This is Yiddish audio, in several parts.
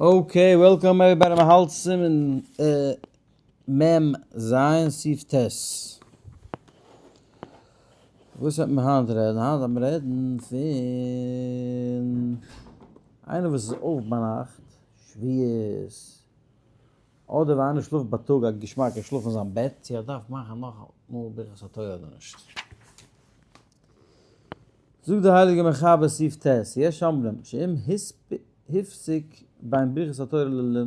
Okay, welcome everybody, מען האלט סימן מ ז סעיף ט'. וואס וועט מען היינט רעדן? היינט וועט מען רעדן פון איינער וואס איז אויף ביינאכט, שבועות, אדער ווען איינער שלאפט בייטאג א געשמאקע שלאף אין זיין בעט, צו ער דארף מאכן נאכאמאל ברכת התורה אדער נישט. זאגט דער הייליגער מחבר סעיף ט', יש אומרים שאם הפסיק בין ברכת התורה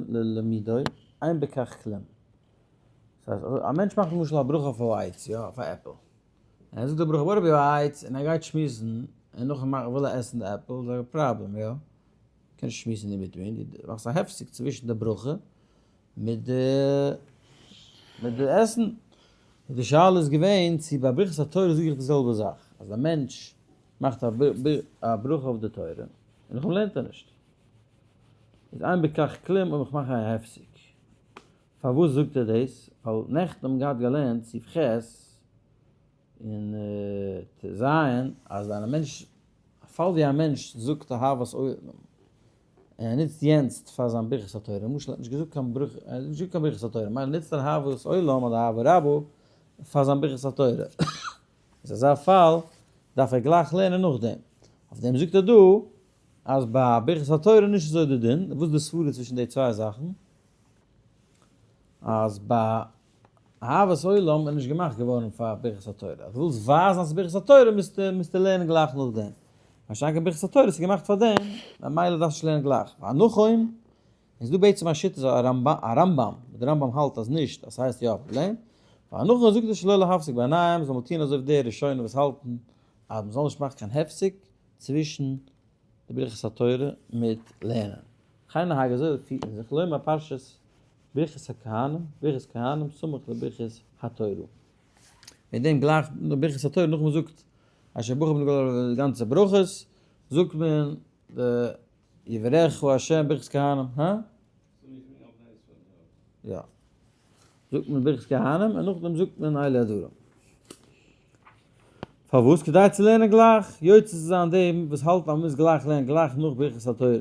ללימודו אין בכך כלום. דאס הייסט א מענטש מאכט למשל א ברכה אויף א עץ, יא, אויף א עפל, און ער זאגט די ברכה בורא פרי העץ און ער גייט שמועסן, און נאכדעם וויל ער עסן די עפל, איז א פראבלעם, יא? קענסט נישט שמועסן in between, דו מאכסט א הפסק צווישן די ברכה מיט די מיט די עסן. די שאלה איז געווען צו ביי ברכת התורה זאג איך די זעלבע זאך, אז א מענטש מאכט א ברכה אויף די תורה און נאכדעם לערנט ער נישט, איז אין בכך כלום אויב איך מאך א הפסק. פארוואס זאגט ער דאס? ווייל נעכטן האבן געהאט געלערנט סעיף ח' און ט ז אז ווען א מענטש, א פאל ווי א מענטש זאגט אהבת עולם און ער נוצט יענץ פאר זיין ברכת התורה, למשל ער האט נישט געזאגט קיין ברכה, ער האט נישט געזאגט קיין ברכת התורה, מילא נוצט ער אהבת עולם אדער אהבה רבה פאר זיין ברכת התורה, איז אזא פאל דארף ער גלייך לערנען נאכדעם, אויף דעם זאגט ער דא אז ביי ברכת התורה איז נישט אזוי די דין, וואס איז די סברה צווישן די צוויי זאכן? אז ביי אהבת עולם איז נישט געמאכט געווארן פאר ברכת התורה, אז דו ווילסט ווייזן אז ס'איז ברכת התורה מוזטו מוזטו לערנען גלייך נאכדעם, מה שאין כן ברכת התורה איז געמאכט פאר דעם, ממילא דארפסטו נישט לערנען גלייך. והנכון, איז דא בעצם א שיטה א רמב ם, וואס די רמב ם האלט אז נישט, אז ס'הייסט יא א פראבלעם, והנכון זאגט ער שלא להפסיק ביניהם, זאל מען טון אזוי ווי די ראשונים וואס האלטן אז מ'זאל נישט מאכן קיין הפסק צווישן די ברכת התורה מיט לערנען. כן נהג אזוי פירט מען זיך לומר פרשת ברכת הכהנים, ברכת כהנים סמוך לברכת התורה. מיט דעם גלייך ברכת התורה נאך מען זאגט אשר בחר בנו גדול די גאנצע ברכות זאגט מען די יברכך ה' ברכת כהנים, הא? יא. זאגט מען ברכת כהנים און נאכדעם זאגט מען אלה הדברים. פארוואס? כדי צו לערנען גלייך, יוצא צו זיין דעם וואס האלט אז מען מוז גלייך לערנען גלייך נאך ברכת התורה.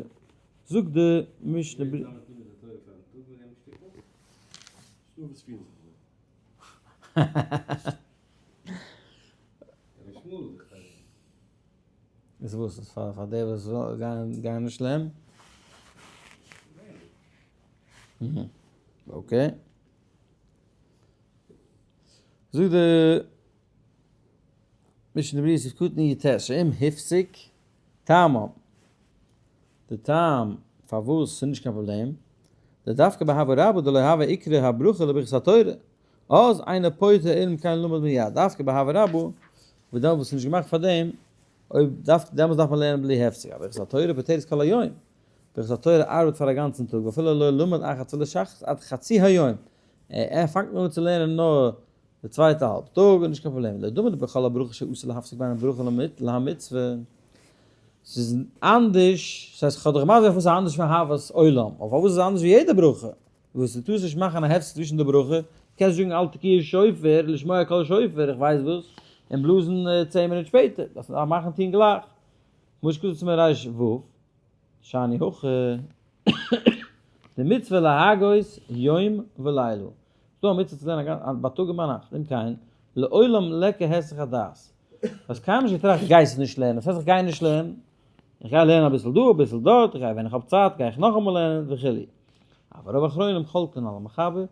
זאגט די משנה ברורה. איז וואס איז פאר פאר די וואס גייען גייען נישט לערנען? Okay. זאגט די משנה ברורה סעיף קטן י ט שאם הפסיק טעמם די טעם פארוואס ס'איז נישט קיין פראבלעם, דדווקא באהבה רבה דלא הוה עיקרא הברכה לברכת התורה, אז אינו פוטר אלא אם כן למד מיד, דווקא באהבה רבה, וואס דעמאלט וואס ס'איז נישט געמאכט פאר דעם, אויב דארף דעמאלטס דארף מען לערנען בלי הפסק, אבער ברכת התורה פוטרת כל היום, ברכת התורה ארבעט פאר א גאנצן טאג ואפילו לא למד אחר תפילת שחרית עד חצי היום, ער פאנגט נאר אן צו לערנען נאר די צווייטע האלב טאג איז נישט קיין פראבלעם, לא דומה בכל הברכה שאסור להפסיק בין הברכה להמצוה, ס'איז אנדערש, ס'הייסט כ'האב דיך מסביר פארוואס ס'איז אנדערש פון אהבת עולם, אבער פארוואס איז עס אנדערש ווי יעדע ברכה, וואס דו טארסט נישט מאכן א הפסק צווישן די ברכה, קענסט זאגן אל תקיעו שופר, לשמוע קול שופר, איך ווייס וואס, און בלאזן צען מינוט שפעטער, דארפסט מאכן טון גלייך. כמו שכתוב סימן ר ו, שאני הכא, די מצוה להגות יום ולילה, ס'דא א מצוה צו לערנען א גאנ בייטאג און ביינאכט, אם כן, לעולם ליכא היסח הדעת. האסט קיינמאל נישט געטראכט גייסט עס נישט לערנען, וואס הייסט איך גיי נישט לערנען? איך גיי לערנען אביסל דא אביסל דארט, איך גיי ווען איך האב צייט גיי איך נאכאמאל לערנען וכו'. אבל רוב אחרונים חולקין על המחבר,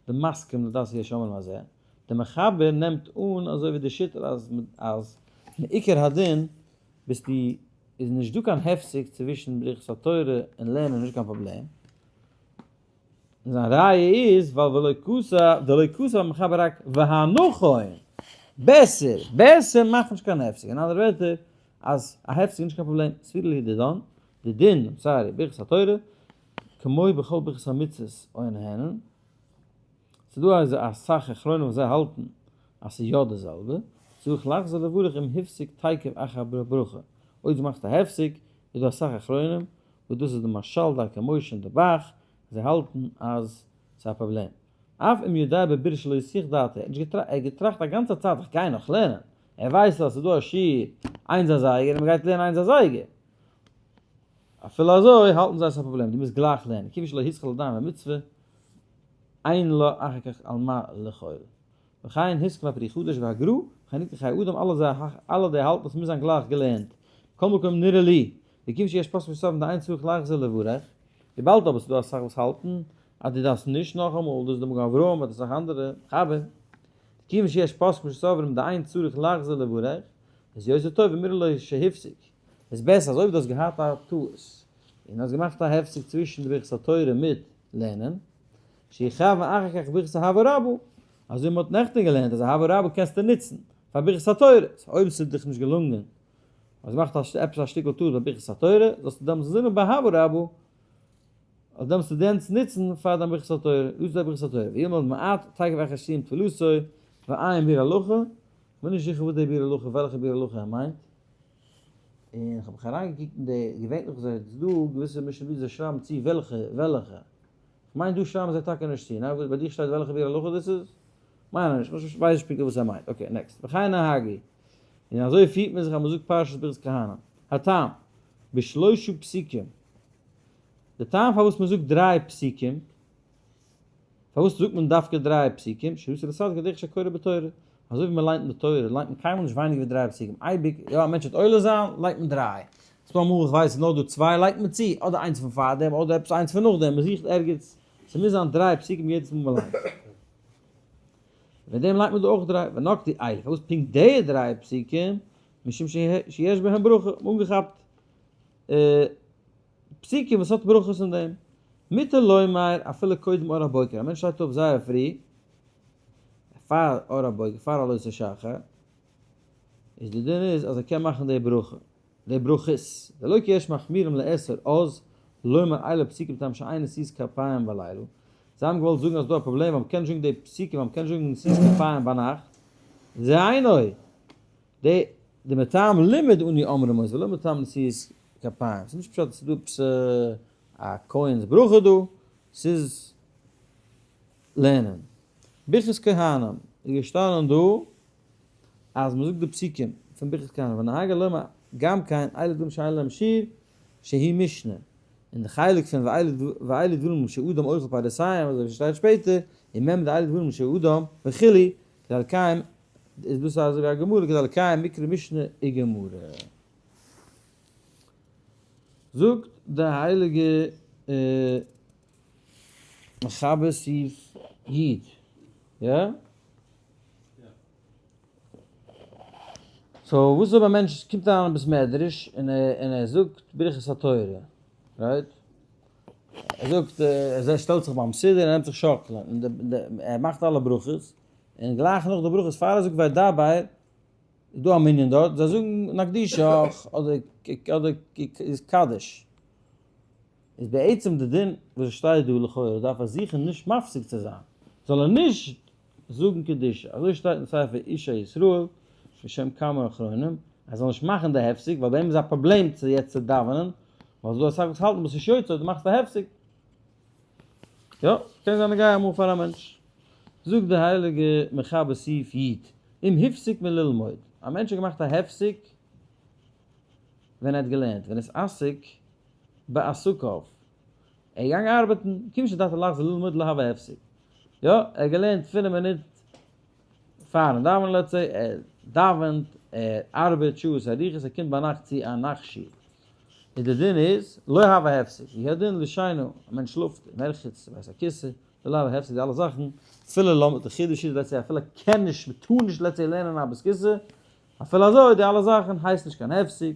דמסכים לדעת יש אומרים הזה, די מחבר נעמט אן אזוי ווי די שיטה אז אז מעיקר הדין ביסטו איז נישט דא קיין הפסק צווישן ברכת התורה און לערנען נישט קיין פראבלעם, און זיין ראיה איז ווייל ולא כסא דלא כסא המחבר רק והנכון בעסער בעסער מאכט נישט קיין הפסק אין אנדערע ווערטער אז א הפסק איז נישט קיין פראבלעם סבירא לי דידן די דין sorry ברכת התורה כמו בכל ברכת המצוות אוין הענן ס'דא אז אסאך אחרונים וואס זיי האלטן אז ס'איז יא די זעלבע צריך לחזור לברך אם הפסיק תיכף אחר ברכה אויב דו מאכסט א הפסק איז דא אסאך אחרונים וואס דאס איז די מהרש"ל דרכי משה און די ב"ח, זיי האלטן אז ס'איז א פראבלעם. אף אם יודע בבירור שלא הסיח דעתו, ער האט נישט געטראכט, ער האט געטראכט א גאנצע צייט איך גיי נאך לערנען, ער ווייסט אז ס'איז דא א שיעור איינס אזייגער און מ'גייט לערנען איינס אזייגער. אפילו אזוי האלטן זיי ס'איז א פראבלעם, דו מוזט גלייך לערנען, כיוון שלא התחיל עדיין במצוה, אין לו אחר כך על מה לאכול. וכן הסכים הפרי חדש והגרא, וכן נקרא חיי אדם, אלע זיי אלע די האלטן אז ס'מוז זיין גלייך געלערנט. מכל מקום נראה לי, וכיוון שיש פוסקים שסוברים דאין צריך לחזור לברך, וויבאלד אבער ס'דא אסאך וואס האלטן אז דו דארפסט נישט נאכאמאל, דאס איז די מגן אברהם אדער אסאך אנדערע, מחבר, כיוון שיש פוסקים שסוברים דאין צריך לחזור לברך, איז יותר טוב ומראה לו שהפסיק. איז בעסער אז אויב דו האסט געהאט א טעות און האסט געמאכט א הפסק צווישן די ברכת התורה מיט לערנען, שיכוון אחר כך ברכת אהבה רבה, אזוי ווי מ'האט נעכטען געלערנט אז אהבה רבה קענסטו נוצן פאר ברכת התורה, so אויב ס'איז דיך נישט געלונגען, האסט געמאכט עפעס א שטיקל טעות ביי ברכת התורה, זאלסטו דעמאלטס זינען ביי אהבה רבה, אז דעמאלטס צו דענס נוצן פאר דיין ברכת התורה, דאס איז די ברכת התורה, וילמד מעט תיכף אחר סיום תפילתו, ועיין ביאור הלכה, כ'בין נישט זיכער וואס די ביאור הלכה, וועלכע ביאור הלכה ער מיינט, און כ'האב מיך אריינגעקוקט אין די, געווענליך איז דא געוויסע משנה ברורה זיי שרייבן צו וועלכע, וועלכע, כ'מיין דא שרייבן זיי טאקע נישט צו, ניין? ביי דיך שטייט וועלכע ביאור הלכה דאס איז? מיין איך נישט, כ'ווייס נישט פונקטליך וואס ער מיינט, okay next, וכן נהגו, און אזוי פירט מען זיך אז מ'זאגט פרשת ברכת כהנים, הטעם, בשלושה פסוקים, די טעם פארוואס מען זאגט דריי פסוקים, פארוואס זאגט מען דווקא דריי פסוקים, שעשו לצדיק כדרך שקורא בתורה, אזוי ווי מען ליינט אין די תורה ליינט מען קיינמאל נישט ווייניגער ווי דריי פסוקים, אייביג, יא א מענטש וועט עולה זיין, ליינט מען דריי, ס'דא אמאל איך ווייס נאר דא צוויי לייגט מען צו, אדער איינס פון פארדעם אדער עפעס איינס פון נאכדעם, מען זוכט ערגעץ, ס'מוז זיין דריי פסוקים יעדעס מאל מען ליינט. וועגן דעם ליינט מען דא אויך דריי, ונקטו אלו, פארוואס פונקט די דריי פסוקים, משום שיש בהם ברכה, אנגעכאפט פסוקים וואס האט ברכות אין דעם. מותר לומר אפילו קודם אור הבוקר, א מענטש שטייט אויף זייער פרי, פאר אור הבוקר, פאר עלות השחר, איז די דין איז אז ער קען מאכן די ברכה, די ברכות, ולא כי יש מחמירים לאסור אז לומר אלו פסוקים מטעם שאין נשיאת כפיים בלילה, זיי האבן געוואלט זאגן אז ס'דא א פראבלעם אז מ'קען נישט זאגן די פסוקים ווייל מ'קען נישט זאגן נשיאת כפיים ביינאכט, זה אינו די די מטעם לימוד אני אומרים אותו ולא מטעם נשיאת כפיים, ס'איז נישט פשט אז ס'איז דא עפעס א כהן'ס ברכה דא, ס'איז לערנען. ברכת כהנים איז געשטאנען דא אז מ'זאגט די פסוקים פון ברכת כהנים ונהגה לומר גם כן אלו דברים שאין להם שיעור שהיא משנה, און די חלק פון ואלו דברים שאדם אוכל פירותיהם אזוי ווי ס'שטייט שפעטער, ומהם דאלו דברים שאדם וכו' כדי לקיים איז דאס אזוי ווי א גמרא כדי לקיים מקרא משנה וגמרא. זאגט די הייליגע מחבר סעיף י', יא? so וואס אויב א מענטש קומט אריין אין בית מדרש און ער זאגט ברכת התורה, right? ער זאגט, ער שטעלט זיך ביים סידור און נעמט זיך שאקלען, און ער מאכט אלע ברכות, און גלייך נאך די ברכות פאר ער זאגט וידבר, איז דא א מנין דארט, זיי זאגן נקדישך אדער איז קדיש. איז בעצם די דין וואס שטייט דא לכאורה דארף ער זיכער נישט מפסיק צו זיין, זאל ער נישט זאגן קדושה, אזוי שטייט אין ספר אישי ישראל בשם כמה אחרונים, אז ער זאל נישט מאכן די הפסק, ווייל ביי אים איז א פראבלעם צו יעצט צו דאווענען, ווייל ס'איז דא אסאך וואס האלטן ביסט נישט יוצא אויב דו מאכסט א הפסק. יא, קען זיין נוגע אמאל פאר א מענטש. זאגט די הייליגע מחבר סעיף י', אם הפסיק מללמוד, א מענטש האט געמאכט א הפסק ווען ער האט געלערנט, ונתעסק בעסקיו, ער איז געגאנגען ארבעטן, כיוון שדעתו לחזור ללמוד לא הוי הפסק. יא, ער האט געלערנט פינף מינוט פארן דאווענען let's say, ער דאווענט, ער ארבעט שעות ארוכות, ער קומט ביינאכט צו א נאכט שיעור. און די דין איז, לא הוי הפסק, והוא הדין לשינה, א מענטש שלאפט, מרחץ, בית הכסא, לא הוי הפסק, די אלע זאכן, אפילו לא, די חידוש איז let's say אפילו ער קען נישט, מען טאר נישט let's say לערנען א בית כסא, אפילו אזוי, די אלע זאכן הייסט נישט קיין הפסק,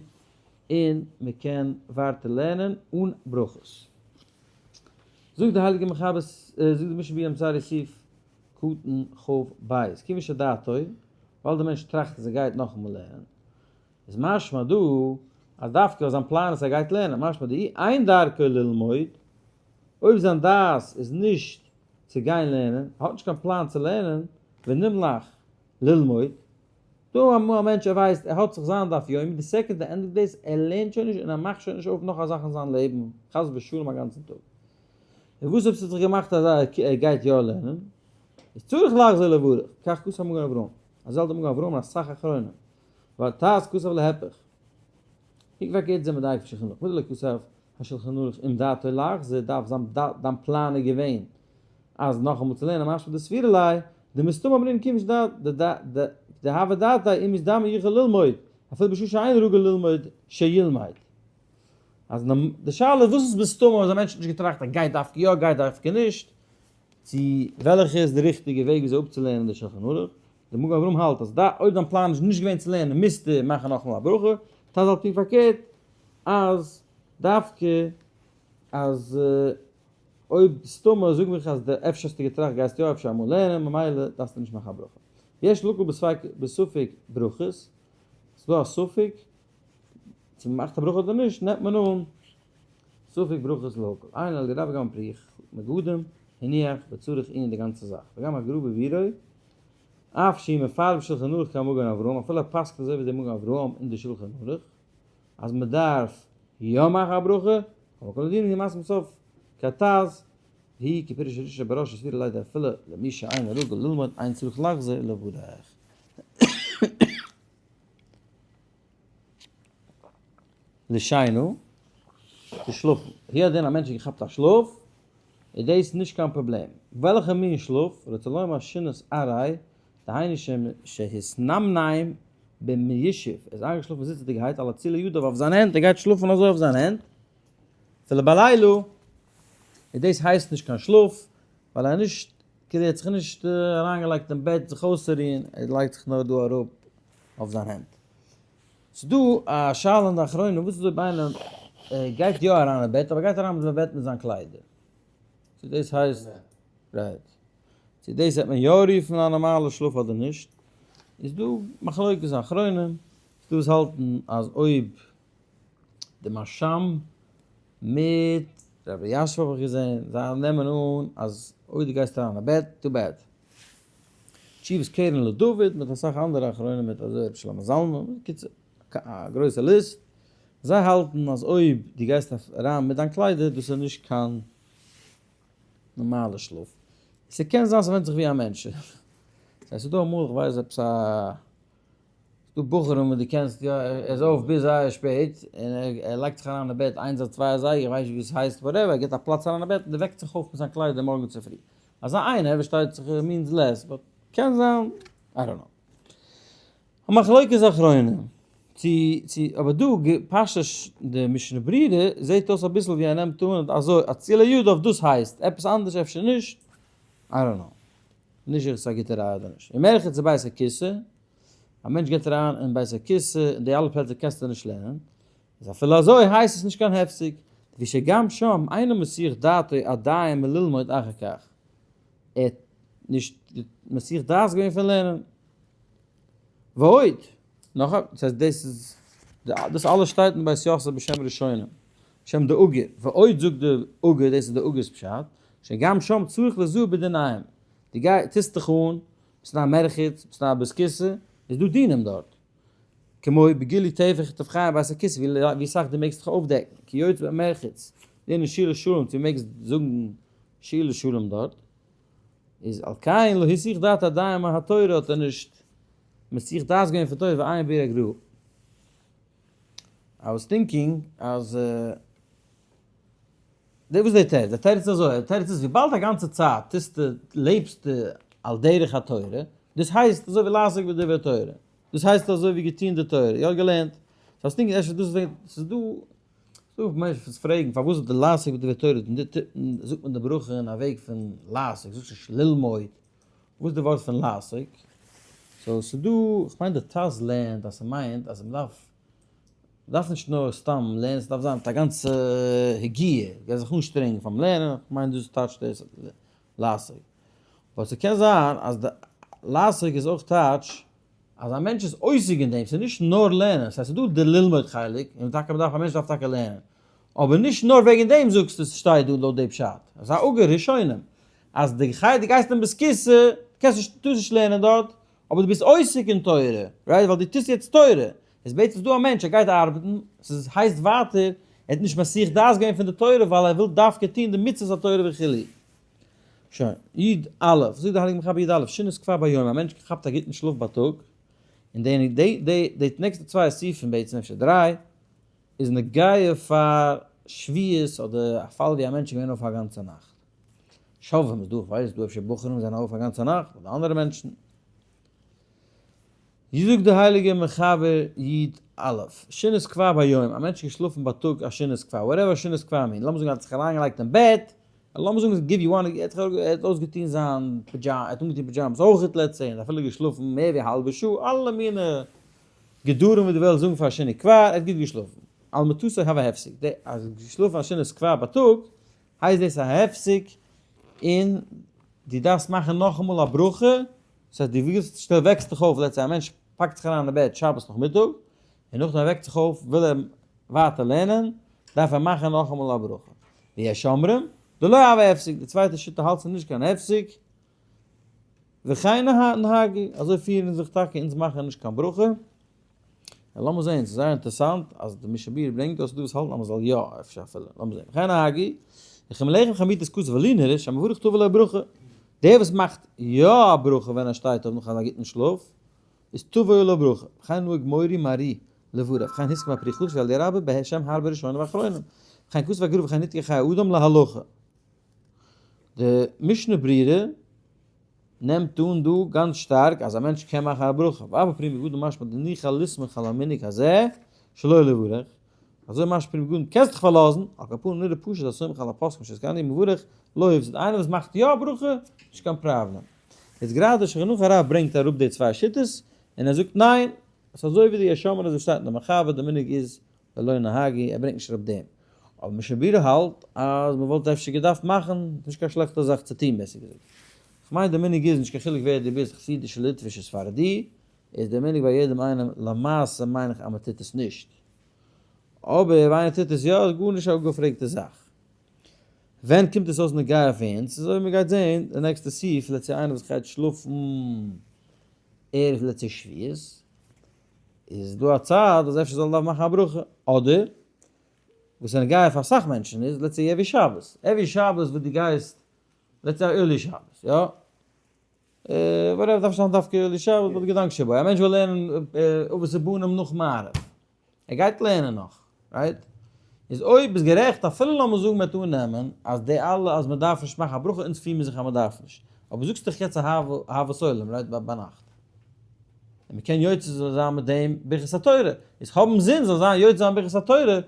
און מען קען ווייטער לערנען אן ברכות. זאגט די הייליגע מחבר, זאגט די משנה ברורה אין סעיף קטן כ ב, כיוון שדעתו, ווייל די מענטש טראכט אז ער גייט נאכאמאל לערנען, איז משמע דא אז דווקא זיין פלאן איז ער גייט לערנען, משמע דאי אין דרכו ללמוד, אויב זיין דעת איז נישט צו גיין לערנען, ער האט נישט קיין פלאן צו לערנען, ונמלך ללמוד, דא אמאל א מענטש ער ווייסט ער האט זיך זיין דף יומי, די second ער ענדיגט דאס, ער לערנט שוין נישט און ער מאכט שוין נישט אויף נאך א זאך אין זיין לעבן, חס ושלום א גאנצן טאג. און וואס אויב ס'האט זיך געמאכט אז ער גייט יא לערנען? איז צריך לחזור לברך, כך כתב מגן אברהם, אזוי האלט דער מגן אברהם און אסאך אחרונים, והט"ז כתב להיפך. פונקט פארקערט זענען מדייק פון שולחן ערוך, מדלא כתב. השולחן ערוך אם דעתו לחזור, דארף זיין דיין פלאן איז געווען אז נאכאמאל צו לערנען משמע דסבירא ליה, דמסתמא אמרינן כיוון דהוה דעתיה אם יזדמן יוכל ללמוד, אפילו בשעה שאין רגיל ללמוד שילמד. אז די שאלה איז וואס איז מסתמא אז א מענטש האט נישט געטראכט אז גייט דווקא יא גייט דווקא נישט, צו וועלכע איז די ריכטיגע וועג וויאזוי אפצולערנען די שלחן ערוך, די מגן אברהם האלט אז אויב דיין פלאן איז נישט געווען צו לערנען מוזטו מאכן נאכאמאל א ברכה, טז האלט פונקט פארקערט אז דווקא אז אויב סתמא זאג מיך אז די אפשר האסטו געטראכט גייסטו יא אפשר אמאל לערנען ממילא דארפסטו נישט מאכן א ברכה. יש לקל בספק ברכות, ס'דא א ספק צו מ'מאכט א ברכה אדער נישט נעמט מען אן ספק ברכות להקל. עיין על גבי גם פרי מגדים הניח וצריך עיון די גאנצע זאך וגם הגרא בבירו אף שהיא מפאר בשולחן ערוך כמגן אברהם אפילו ער פסק'ט אזוי ווי דער מגן אברהם אין די שולחן ערוך אז מ'דארף יא מאכן א ברכה אבער כל הדין היא מסכים סוף כתז והיא כפירוש הראשון בראש הספירה ליידער אפילו למי שאינו רגיל ללמוד אין צריך לחזור לברך. לשינה, צו שלאפן. היות דען א מענטש האט געכאפט א שלאף, איז דאס נישט קיין פראבלעם. וועלכע מין שלאף? רוצה לומר שינת עראי, דהיינו שהתנמנם במיושב, ער איז איינגעשלאפן זיצעדיגערהייט על אצילי ידיו אויף זיין הענט, ער גייט שלאפן אזוי אויף זיין הענט, אפילו בלילה, און דאס הייסט נישט קיין שלאף, ווייל ער נישט, כאילו ער האט זיך נישט אריינגעלייגט אין בעט זיך אויסצורוען, ער לייגט זיך נאר דא אראפ אויף זיין הענט. ס'דא א שאלה אין די אחרונים, וואס איז אויב איינער גייט יא אריין אין בעט, אבער גייט אריין אין בעט מיט זיין קליידער? צו דאס הייסט, right, צו דאס וועט מען יא רופן א נארמאלע שלאף אדער נישט, איז דא מחלוקת אחרונים, ס'דא וואס האלטן אז אויב די מהרש"ם מיט רבי יאשע האב איך געזען, זיי נעמען אן אז אויב דו גייסט אריין אין בעט, too bad. תשובות קרן לדוד מיט אסאך אנדערע אחרונים מיט אזוי רבי שלמה זלמן, בקיצור א גרויסע list, זיי האלטן אז אויב דו גייסט אריין מיט דיין קליידער דאס איז נישט קיין נארמאלע שלאף, ס'קען זיין ס'ווענדט זיך ווי א מענטש איז, ס'איז דא אמאל כ'ווייס עפעס א ס'דא בחורים וואס דו קענסט יא, ער איז אויף ביז זייער שפעט, און ער לייגט זיך אריין אין בעט איינס אדער צוויי אזייגער, איך ווייס נישט ווי ס'הייסט whatever, ער גיבט א פלאץ אריין אין בעט און ער וועקט זיך אויף מיט זיין קליידער מארגן צופרי. אזא איינער פארשטייט זיך means less, but קען זיין, I don't know. א מחלוקת אחרונים, צו צו אבער דא פשטות די משנה ברורה זעהט אויס אביסל ווי ער נעמט אן אזוי אצילי ידיו דאס הייסט עפעס אנדערש אפשר נישט, I don't know. נישט זיכער ס'איז א גוטע ראיה אדער נישט. ומרחץ בית הכסא, א מענטש גייט אריין אין בית הכסא, אין די אלע פלעצער קענסטו נישט לערנען, איז אפילו אזוי הייסט עס נישט קיין הפסק, לפי שגם שם אינו מסיח דעתו עדיין מללמוד אחר כך, ער האט נישט מסיח דעת געווען פון לערנען. ועוד, נאך א, דאס הייסט דאס איז, דאס אלעס שטייט אין בית יוסף בשם ראשונים, בשם די אגור, ועוד זאגט די אגור, דאס איז די אגור'ס פשט, שגם שם צריך לזהר בדיניהם, דו גיי, טוסט דיך אן, ביסט אין א מרחץ, ביסט אין א בית כסא, איז דא דינים דארט, כמו בגילוי טפח וטפחיים בית הכסא, ווי סאך דו מעגסט דיך אויפדעקן, כיוצא במרחץ, לערנען שירת שלום, צו מעגסט זאגן שירת שלום דארט, איז על כן לא הסיח דעת עדיין מהתורה האט ער נישט מסיח דעת געווען פון תורה ועיין ביאור הגר"א. I was thinking אז די וואס די תירוץ? די תירוץ איז אזוי, די תירוץ איז וויבאלד א גאנצע צייט טוסטו לעבסטו על דרך התורה, דאס הייסט אזוי ווי לעסוק בדברי תורה, דאס הייסט אזוי ווי געטון די תורה, יא געלערנט, so I was thinking אפשר דאס איז וועגן, ס'איז דא ס'דא מענטשן וואס פרעגן פארוואס איז די לעסוק בדברי תורה זאגט מען די ברכה אין א וועג פון לעסוק, זאגסט נישט ללמוד, וואס איז די ווארט פון לעסוק? so ס'דא, כ'מיין די טז לערנט אז ס'מיינט אז מ'דארף מ'דארף נישט נאר סתם לערנען, ס'דארף זיין מיט א גאנצע הגיעה, מ'גייט זיך אנשטרענגען פאר'ן לערנען, כ'מיין דאס טייטשט דאס לעסוק. but ס'קען זיין אז די לעסוק איז אויך טייטש אז א מענטש איז עוסק אין דעם, ס'איז נישט נאר לערנען, ס'הייסט ס'איז דא די ללמוד חלק, און טאקע מ'דארף, א מענטש דארף טאקע לערנען, אבער נישט נאר וועגן דעם זאגסטו ס'שטייט דא לויט די פשט, אזא אגור ראשונים, אז די חי דו גייסט אין בית כסא, קענסט נישט, טארסט נישט לערנען דארט, אבער דו ביסט עוסק אין תורה, right, ווייל דו טוסט יעצט תורה, איז בעצם איז דא א מענטש ער גייט ארבעטן, ס'איז הייסט ווייטער, ער האט נישט מסיח דעת געווען פון די תורה ווייל ער וויל דווקא טון די מצוות התורה וכו'. שוין, י א, זאגט דער הייליגער מחבר י א, שינת כבר ביום, א מענטש כאפט א גוטן שלאף בייטאג, און די די די די נעקסטע צוויי סעיפים בעצם אפשר דריי, איז נוגע פאר שבועות אדער א פאל ווי א מענטש איז געווען אויף א גאנצע נאכט. שובבים איז דא, איך ווייס דא אפשר בחורים זענען אויף א גאנצע נאכט אדער אנדערע מענטשן. זאגט די הייליגע מחבר י א, שינת קבע ביום, א מענטש איז געשלאפן בייטאג א שינת קבע, whatever שינת קבע mean, לאמיר זאגן ער האט זיך אריינגעלייגט אין בעט, לאמיר זאגן give you one, ער האט אויסגעטון זיין פידזשאמע, ער האט אנגעטון פידזשאמעס אויכעט let's say, און אפילו געשלאפן מער ווי א האלבע שעה, אלע מיני גדרים וואס די וועלט זאגן פאר א שינה קבע, ער האט גוט געשלאפן. על מטתו הוי הפסק, די אז געשלאפן א שינת קבע בייטאג, הייסט דאס א הפסק, און דו דארפסט מאכן נאכאמאל א ברכה, ס'הייסט דו ווילסט שטעל וועקסט דיך אויף let's say א מענטש פאקט זיך אריין אין בעט שבת נאכמיטאג, און נאכדעם ער וועקט זיך אויף וויל ער ווייטער לערנען, דארף ער מאכן נאכאמאל א ברכה. ויש אומרים, דלא הוי הפסק, די צווייטע שיטה האלט ס'איז נישט קיין הפסק, וכן נהגו, אזוי פירן זיך טאקע, אונז מאכן נישט קיין ברכה. און לאמיר זעהן, ס'איז זייער אינטערעסאנט אז די משנה ברורה ברענגט דאס, דא וואס האלטן אז מ'זאל יא, אפשר אפילו, לאמיר זעהן, וכן נהגו, וכן מלאכם חמיתות כתוב ולי נראה שהמברך תבוא לו ברכה, דער וואס מאכט יא א ברכה ווען ער שטייט אויף נאך אזא גוטן שלאף, איז תבוא לו ברכה, וכן נהג מורי מרי לברך, וכן הסכים הפרי חדש ועל ידי רבה בהשם הרבה ראשונים ואחרונים, וכן כתוב הגר"א וכן נתקע חיי אדם להלכה. די משנה ברורה נעמט אן דא גאנץ שטארק אז א מענטש קען מאכן א ברכה, ואף על פי מגדול משמע דניחא לסמוך על המנהג הזה שלא לברך, אזוי משמע פרי מגדים קענסט דיך פארלאזן, על כל פנים נראה פשוט הסומך על הפוסקים שהתקנתי מברך לא הפסיד, איינער וואס מאכט יא א ברכה, נישט קיין פראבלעם. יעצט גראדע שולחן ערוך הרב ברענגט אראפ די צוויי שיטות, און ער זאגט ניין, עס איז אזוי ווי די יש אומרים אזוי שטייט אין די מחבר, די מנהג איז ולא נהגי, ער ברענגט נישט אראפ דעם. אבער משנה ברורה האלט אז מען וואלט אפשר געדארפט מאכן, נישט קיין שלעכטע זאך צו טון בעסער געזאגט. כ'מיין די מנהג איז נישט קיין חילוק ווער דו ביסט חסידישע ליטווישע ספרדי, איז די מנהג ביי יעדעם איינעם, למעשה מיין איך אז מען טוט עס נישט. אבער אויב איינער טוט עס יא איז גארנישט א אפגעפרעגטע זאך. ווען קומט עס אויס נוגע פאר אונז? אזוי ווי מען גייט זעהן די נעקסטע סעיף, let's say איינער וואס גייט שלאפן ערב let's say שבועות, איז דא א צד אז אפשר זאל מען דארפן מאכן א ברכה, אדער וואס איז נוגע פאר אסאך מענטשן איז let's say every שבת, every שבת וואס דו גייסט let's say early שבת, יא? whatever, דארף נישט זיין דווקא early שבת, but געדאנק שבו, א מענטש וויל לערנען אבות ובנים נאך מעריב, ער גייט לערנען נאך, right? איז אויב ביסט גערעכט אפילו לאמיר זאגן מ'וועט אננעמען אז די אלע אז מ'דארף נישט מאכן א ברכה אונז פיר מיר זיך אז מ'דארף נישט, אבער זאגסט דאך יעצט אהבת עולם right ביינאכט. און מ'קען יוצא זיין מיט דעם ברכת התורה, איז האבן זין זאל זיין יוצא זיין ברכת התורה,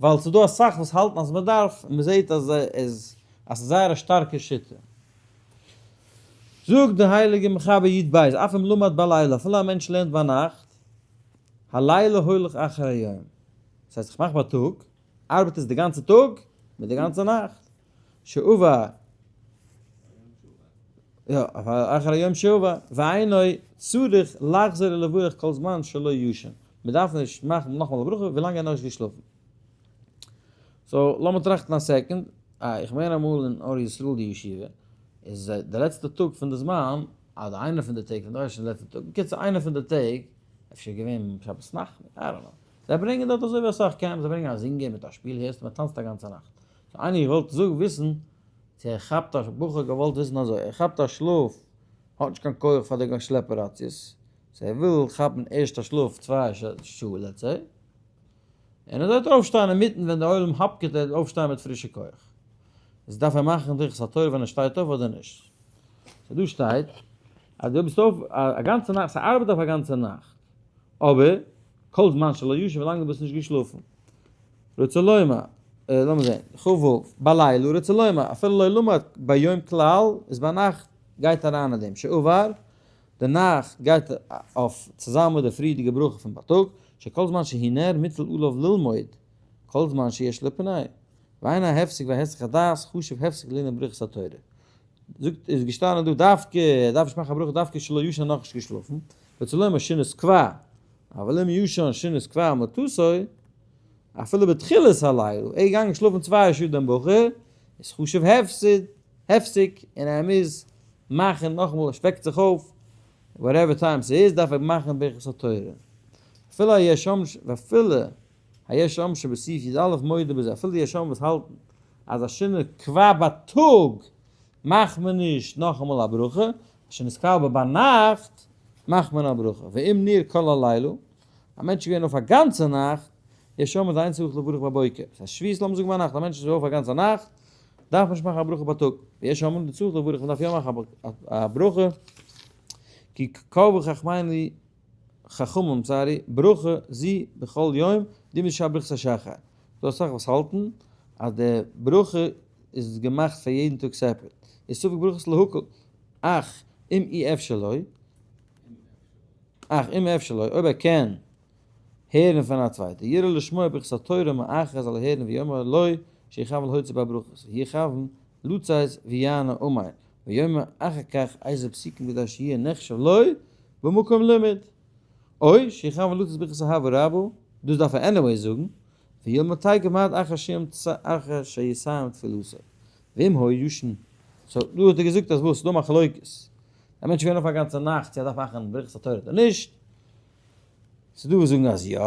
ווייל ס'איז דא אסאך וואס האלטן אז מ'דארף, און מ'זעט אז אז ס'איז זייער א שטארקע שיטה. זאגט די הייליגע מחבר י ב, אף אם למד בלילה, אפילו א מענטש לערנט ביינאכט, הלילה הולך אחר היום, דאס הייסט איך מאך בייטאג, ארבעט עס די גאנצע טאג מיט די גאנצע נאכט, שעבר, יא, אחר היום שעבר, ואינו צריך לחזור ולברך כל זמן שלא ישן, מען דארף נישט מאכן נאכאמאל א ברכה ווילאנג ער איז נאכנישט געשלאפן. so לאמיר טראכטן א second, אה, איך מיין אמאל אין אור ישראל די ישיבה, איז די לעצטע טאג פון די זמן, אדער איינע פון די טעג פון די לעצטע טאג, בקיצור איינע פון די טעג, אפשר געווען שבת נחמו, I don't know. זיי ברענגען דארט אזוי ווי אסאך camps, זיי ברענגען א זינגער מיט א שפיל הערסטו מען טאנצט א גאנצע נאכט. so איינער געוואלט זאגן וויסן צו ער כאפט א בחור געוואלט וויסן אזוי ער כאפט א שלאף האט נישט קיין כח פאר די שלעפעראציעס so ער וויל כאפן ערשט א שלאף צוויי שעה let's say און ער זאל אויפשטיין אינמיטן ווען די עולם האפקעט ער אויפשטיין מיט פרישע כח. איז דארף ער מאכן ברכת התורה ווען ער שטייט אויף אדער נישט? so דא שטייט אז דו ביסט אויף א גאנצע נאכט, ס'ארבעט אויף א גאנצע נאכט, אבער כל זמן שלא ישן ווילאנג דו ביסט נישט געשלאפן. רוצה לומר, לאמיר זען, כ ו, בלילה רוצה לומר, אפילו לא למד ביום כלל, איז ביינאכט גייט אריין אין דעם שעבר, די נאכט גייט אויף צוזאמען מיט די פריערדיגע ברכה פון בייטאג, שכל זמן שהוא נר מוטל עליו ללמוד, כל זמן שיש לו פנאי. ואין ההפסק והיסח הדעת חשוב הפסק לענין ברכת התורה. זאגט איז געשטאנען דא דווקא ער דארף נישט מאכן א ברכה דווקא שלא ישן נאכנישט געשלאפן, וצלומה שינת קבע, אבל אם ישן שינת קבע מטתו, אפילו בתחילת הלילה, ער איז געגאנגען שלאפן צוויי שעה דעם בחור, איז חשוב הפסד, הפסק, און ער מוז מאכן נאכאמאל ער וועקט זיך אויף, whatever time ס'איז דארף ער מאכן ברכת התורה. אפילו היש אומרים ואפילו היש אומרים שבסעיף י א מודה בזה, אפילו די יש אומרים וואס האלטן אז א שינה קבע בייטאג מאכט מען נישט נאכאמאל א ברכה, א שינת קבע אבער ביינאכט מאכט מען א ברכה, ואם נר כל הלילה, א מענטש איז געווען אויף א גאנצע נאכט, יש אומרים דאין צריך לברך בבוקר. ס'איז שבועות לאמיר זאגן ביינאכט, א מענטש איז אויף א גאנצע נאכט, דארף מען נישט מאכן א ברכה בייטאג. ויש אומרים דצריך לברך, מ'דארף יא מאכן א ברכה, כי קבעו חכמינו, חכמים sorry, ברכה זו בכל יום, דומיא דשאר ברכות השחר. ס'דא אסאך וואס האלטן אז די ברכה איז געמאכט פאר יעדן טאג separate. איז ספק ברכות להקל, אך אם אי אפשר לו, אך אם אפשר לו, אויב ער קען הערן פון א צווייטער, יראה לשמוע ברכת התורה מאחר זאל ער הערן ויאמר לו שיכוון להוציא בברכות, ויכוון לצאת ויענה אמן, ויאמר אחר כך איזה פסוקים כדי שיהיה נחשב לו במקום לימוד. או שיכוון לצאת ברכת אהבה רבה, דאס דארף ער anyway זאגן, וילמד תיכף מיד אחר שיסיים תפילתו. ואם היה ישן, so דא האט ער געזאגט אז וואס? ס'דא מחלוקת. א מענטש געווען אויף א גאנצע נאכט צו ער דארף מאכן ברכת התורה אדער נישט, ס'דא וואס זאגן אז יא,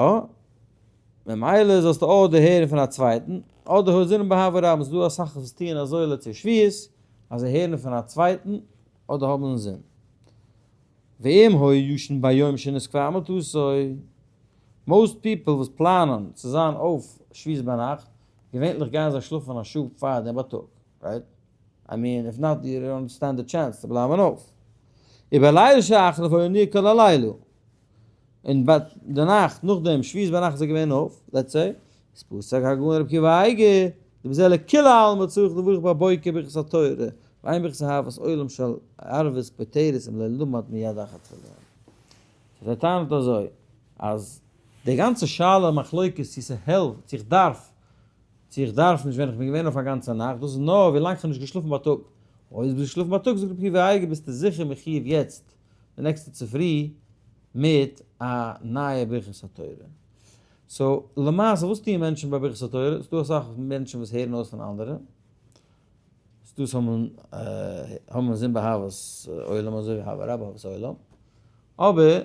ממילא זאלסטו אדער הערן פון א צווייטן, אדער האזינו באהבה רבה, ס'דא אסאך וואס טוען אזוי לצי שבועות, אז זיי הערן פון א צווייטן, אדער האבן אינזין. ואם היה ישן ביום שנתקבעה מיטתו, most people וואס פלאנען צו זיין אויף שבועות ביינאכט, געווענליך גייען זיי שלאפן א שעה פאר דעם בייטאג, right? I mean, if not you don't stand a chance צו בלייבן אויף. ובלילה שאחריו היה ער כל הלילה. און ביי די נאכט נאכדעם שבועות ביינאכט איז ער געווען אויף, let's say, איז פסק הגאון רבי עקיבא אייגער, דבזה לכולי עלמא צריך לברך בבוקר ברכת התורה, ואין ברכת אהבת עולם של ערבית פוטרת אם לא למד מיד אחר תפלה. so ער טענה'ט אזוי, אז די גאנצע שאלה מחלוקת צו ס'העלפט, צו איך דארף, צו איך דארף נישט ווען איך בין געווען אויף א גאנצע נאכט, דאס איז נאר ווילאנג איך האב נישט געשלאפן בייטאג. אויב ביסט געשלאפן בייטאג זאגט רבי עקיבא אייגער ביסטו זיכער מחיוב יעצט די נעקסטע צופרי מיט א נייע ברכת התורה. so למעשה וואס טוען מענטשן ביי ברכת התורה? ס'דא אסאך מענטשן וואס הערן אויס פון אנדערע, ס'דא וואס האבן האבן אינזין באהבת עולם אזוי ווי אהבה רבה אהבת עולם, אבער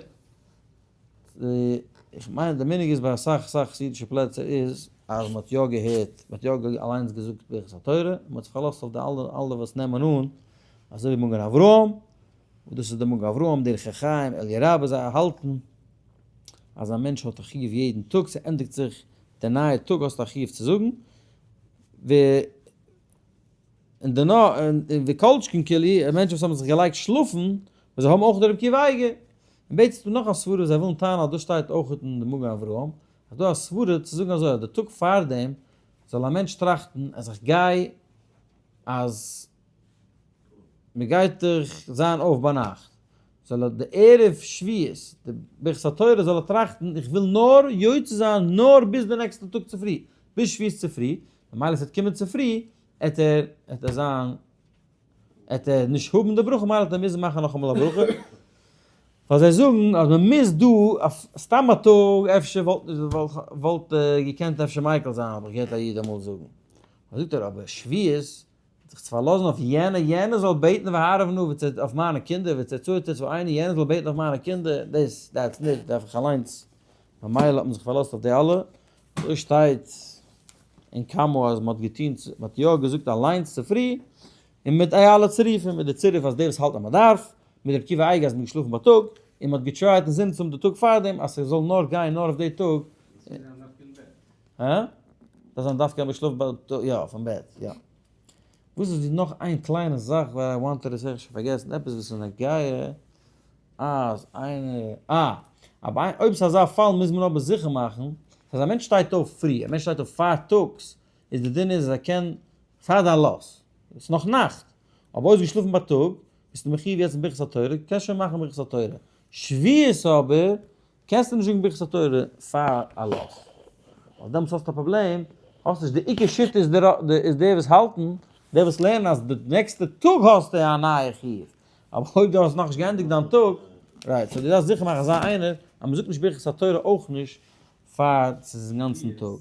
איך מיין די מנהג איז ביי אסאך אסאך חסידישע פלעצער איז אז מען האט יא געהערט, מען האט יא אליינס געזאגט ברכת התורה, און מען האט זיך פארלאזט אויף די אלע אלע וואס נעמען אן, אזוי ווי מגן אברהם, וואס דאס איז די מגן אברהם, דרך החיים, אליה רבה, זיי האלטן אז א מענטש האט א חיוב יעדן טאג, ס'ענדיגט זיך די נייע טאג האסטו א חיוב צו זאגן, ו. און דערנאך, און וכל שכן כאילו, מענטשן וואס האבן זיך געלייגט שלאפן, וואס זיי האבן אויך די רבי עקיבא אייגער. און בעצם איז דא נאך א סברה וואס זיי ווילן טענה'ן אז דאס שטייט אויך אין די מגן אברהם, אז דא א סברה צו זאגן אזוי אז די טאג פארדעם זאל א מענטש טראכטן אז איך גיי אז מען גייט דאך זיין אויף ביינאכט, זאל ער די ערב שבועות, די ברכת התורה זאל ער טראכטן איך וויל נאר יוצא זיין נאר ביז די נעקסטע טאג צופרי, ביז שבועות צופרי, ממילא ס'וועט קומען צופרי עט ער עט ער זיין עט ער נישט האבן די ברכה ממילא עט ער מוזן מאכן נאכאמאל א ברכה, ווייל זיי זאגן אז מען מוז דא אויף סתם א טאג אפשר וואלט וואלט געקענט אפשר מיקל זיין האב איך געהערט א איד אמאל זאגן, זאגט ער אבער שבועות זיך צו פארלאזן אויף יענער, יענער זאל בעטן והערב נא אויף מיינע קינדער, וצאצאי תצאיני, יענער זאל בעטן אויף מיינע קינדער, דאס that's נישט, דארף איך אליינס, ממילא האט מען זיך פארלאזט אויף די אלע, אזוי שטייט אין כמה אז מען האט געטון, מען האט יא געזאגט אליינס צופרי, און מיט די אלע צירופים, מיט די צירוף אז דער וואס האלט אז מען דארף, מיט רבי עקיבא אייגער אז מען איז געשלאפן בייטאג, און מען האט געטרייט אינזין צו האבן די טאג פארדעם אז ס'זאל נאר גיין נאר אויף די טאג. הא? דארף זיין דווקא אבער שלאף ביי יא אויפן בעט יא. וואס איז די נאך איין קליינע זאך וואס I wanted to say כ'האב שוין פארגעסן עפעס וואס איז נוגע אז איינער אה אבער אויב ס'איז אזא פאל מוז מען אבער זיכער מאכן אז א מענטש שטייט אויף פרי א מענטש שטייט אויף פארטאגס איז די דין איז אז ער קען פאר די עלות ס'איז נאך נאכט אבער אויב איז געשלאפן בייטאג ביסטו מחיוב יעצט אין ברכת התורה קענסט שוין מאכן ברכת התורה שבועות אבער קענסטו נישט זאגן ברכת התורה פאר עלות, ווייל דעמאלטס האסטו א פראבלעם, האסט נישט די עיקר שיטה איז איז די וואס האלטן, די וואס לערנען אז די נעקסטע טאג האסטו א נייע חיוב, אבער אויב דו האסט נאכנישט געענדיגט דיין טאג, right, so דו דארפסט זיכער מאכן אזא איינער אז מ'זאגט נישט ברכת התורה אויך נישט פאר ס'איז אינגאנצן טאג.